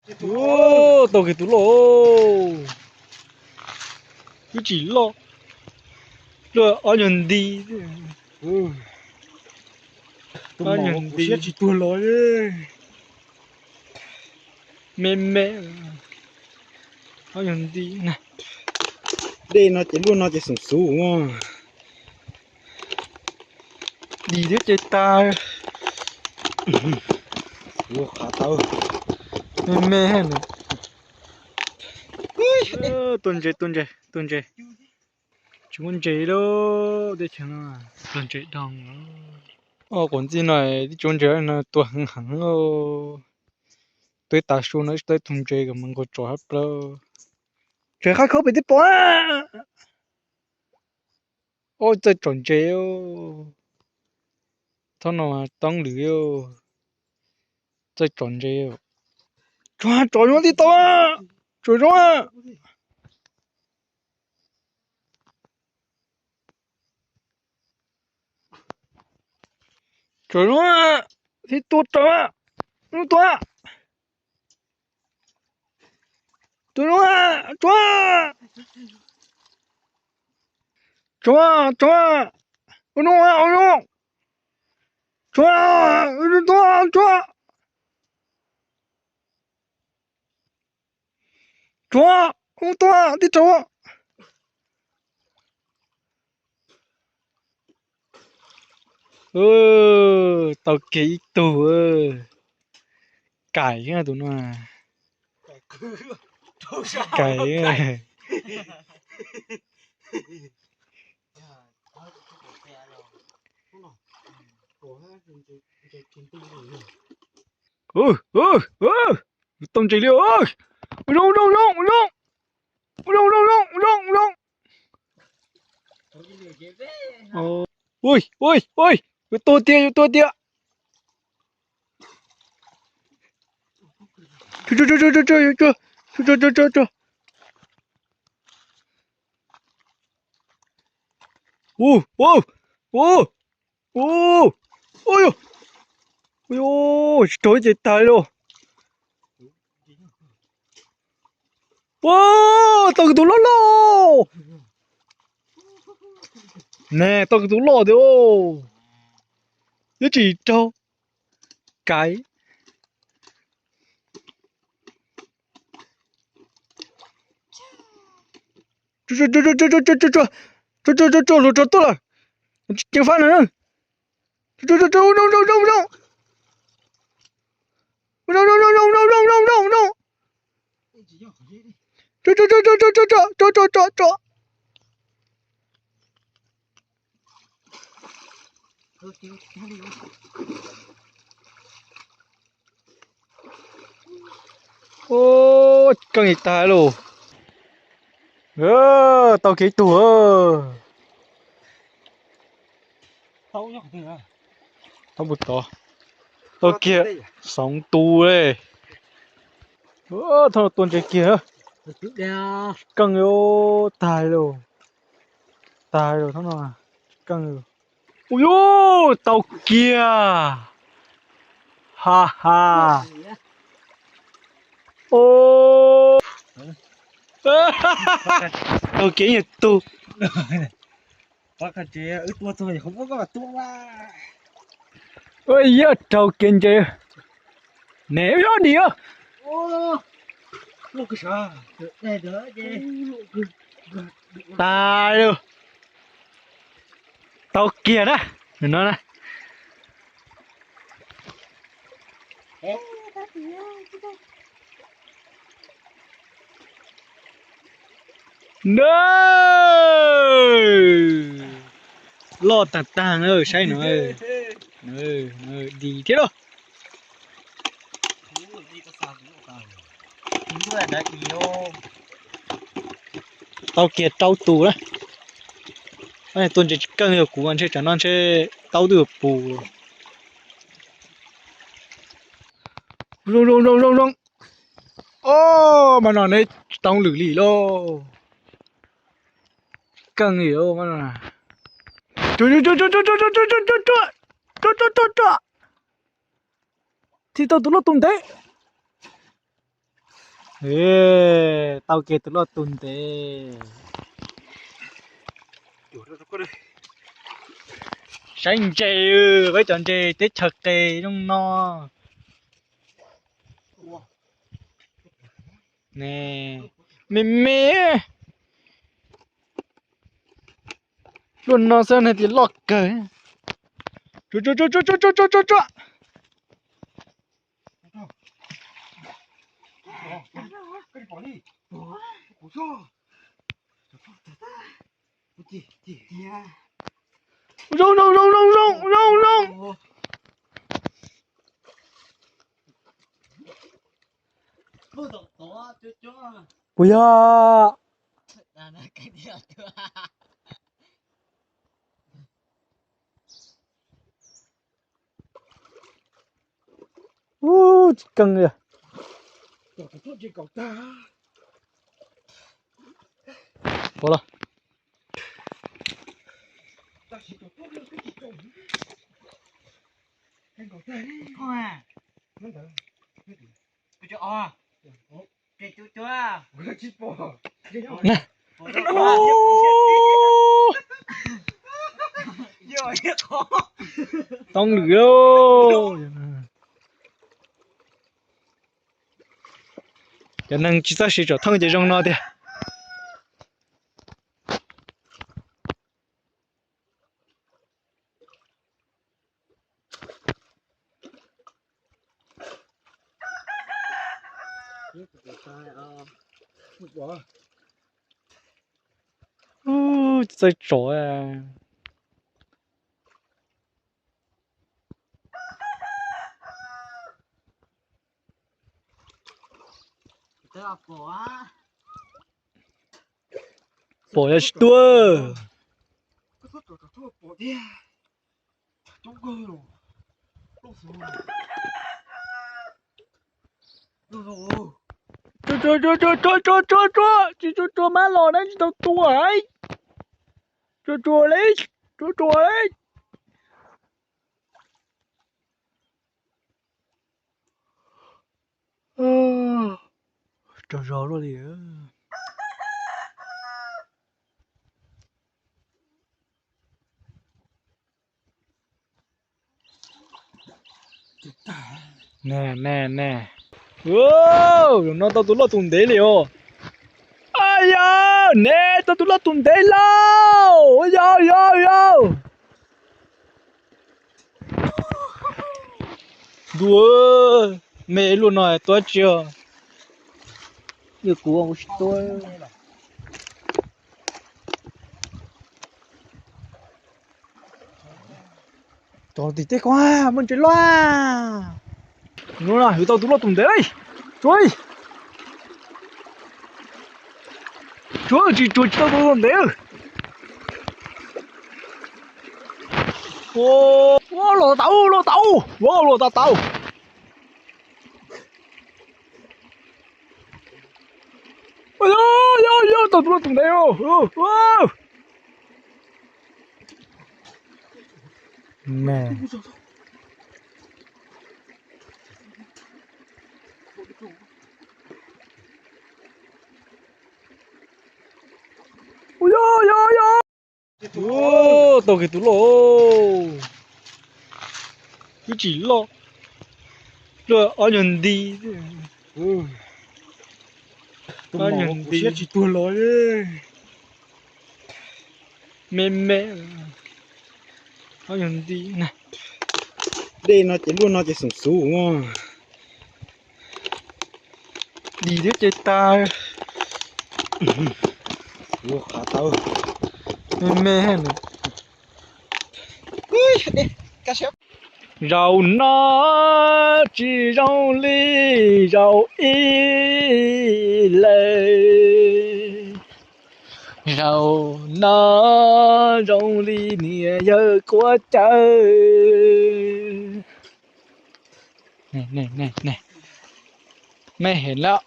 Tau kiag tus loj, ib tsis loj, luaj ob nyuag nti, ob nyuag nti, me me, ob nyuag nti. Dej no ces luaj no ces xoom xub. Dim thiab ces tag. Qhav tau, me me. Tua ntses, tua ntses, tua ntses. Tsis muaj ntses li teb chaws no, tua ntses dhau. Os, quav ntxij no tib tsob ntses no tua heev heev. Twb tas su no tsis tau ib tug ntses kom mus nqus tsom hab plaws. Tseem qab khaub pem tib pom. Oj, txawj tsom ntses. Thaum no toob lwm, txawj tsom ntses. Tsom, tsom zoo tib tau. Tsom zoo. Tsom zoo, thiab tua tsom, tua, tua zoo, tsom, tsom, tsom, ua zoo, ua zoo, tsom, tua, tsom. Tsuav, ub, tua tib tug. Tau kiag ib tug. Kaim tus no. Kaim. Tau ntses li. Zoo, zoo, zoo, zoo. Zoo, zoo, zoo, zoo, zoo. Ui, ui, ui, yuav tuag tiag, yuav tuag tiag. Ua, ua, ua, ua, ua, ua, tsis raug ces tag li lauj. Ua, tau kiag tus loj loj. Ne, tau kiag tus loj tiag. Yuav tsis raug. Kaim. Tsuag, tsuag, tsuag, hluas nraug tuaj lawm. Ceev fab no. Tsuag, tsuag, tsuag, zoo, zoo, zoo, zoo, zoo. Zoo, zoo, zoo, zoo, zoo, zoo, zoo, zoo, zoo. Tsuag, tsuag, tsuag, tsuag, tsuag, tsuag, tsuag, tsuag, tsuag, tsuag. Ua, keej tag lauj. Tau kiag. Tau puag tod. Tau kiag. Xoov tus li. Thaum no tua ntses kiag. Keej li, tag li lauj. Tag li lauj, thaum no keej li. Ua, tau kiag. Ha ha. Tau kiag ib tug. Yog raug kev ntses. Ne, wb yob dim. Tas lawm. Tau kiag na. Nws no na. Na, loj tag tag na, saib no. Dim thiab lauj. Tau kiag rau tus na. Tua ntses tsis keej li kuv mas ntshe tsam no ntshe tau twb puv. Zoo zoo zoo zoo zoo. Os, mas no neb tsis tau lwm li lauj. Keej li mas no. Tsuag tsuag tsuag tsuag. Thiaj tau tus loj tus ntev. Tau kiag tus loj tus ntev. Saib ntses, peb cov ntses teb chaws qis zoo no. Me me, luaj no xwb ne tias loj kawg. Tsuag tsuag tsuag tsuag tsuag tsuag tsuag tsuag. Zoo zoo zoo zoo zoo zoo zoo. Puas yog? Ub, tsis keej li. Ua los. Toob lwm lauj. Cov neeg tsis txawj siv tsom thooj ces zoo no tiag. Txawj tsom. Pom yog tsis tuaj. Tsuag tsuag tsuag tsuag tsuag tsuag, tsis tsuag tsuag mab los na tsis tau tua. Tsuag tsuag li, tsuag tsuag li. Tsaug zog luaj li. Nab nab nab. Zaum no tau tus loj tus ntev li os. Yog neb tau tus loj tus ntev lauj. Yog yog yog. Ntuj, me luaj no tua tsi os. Yog kuv ua tsis tua. Tso tim tej ko, muaj ntses loj. Hnub no yus tau tus loj tus ntev li. Tsuag li. Tsuag tsis tsuag tsis tau tus loj ntev. Ua los tau, los tau, ua los tau tau. Yog yog yog tau tus loj tus ntev. Me. Yog yog yog. Tau kiag tus loj. Twb tsis loj, luaj ob nyuag nti. Ob nyuag nti. Siab tsis tuag los. Me me. Ob nyuag nti na. Dej no ces luaj no ces xoom xub. Dim thiab ces tag. Ua qhav tau. Me me. Zaum no tsis zoo li zaum ib lawm. Zaum no zoo li niam yawg kuab cawv. Me heev lawm.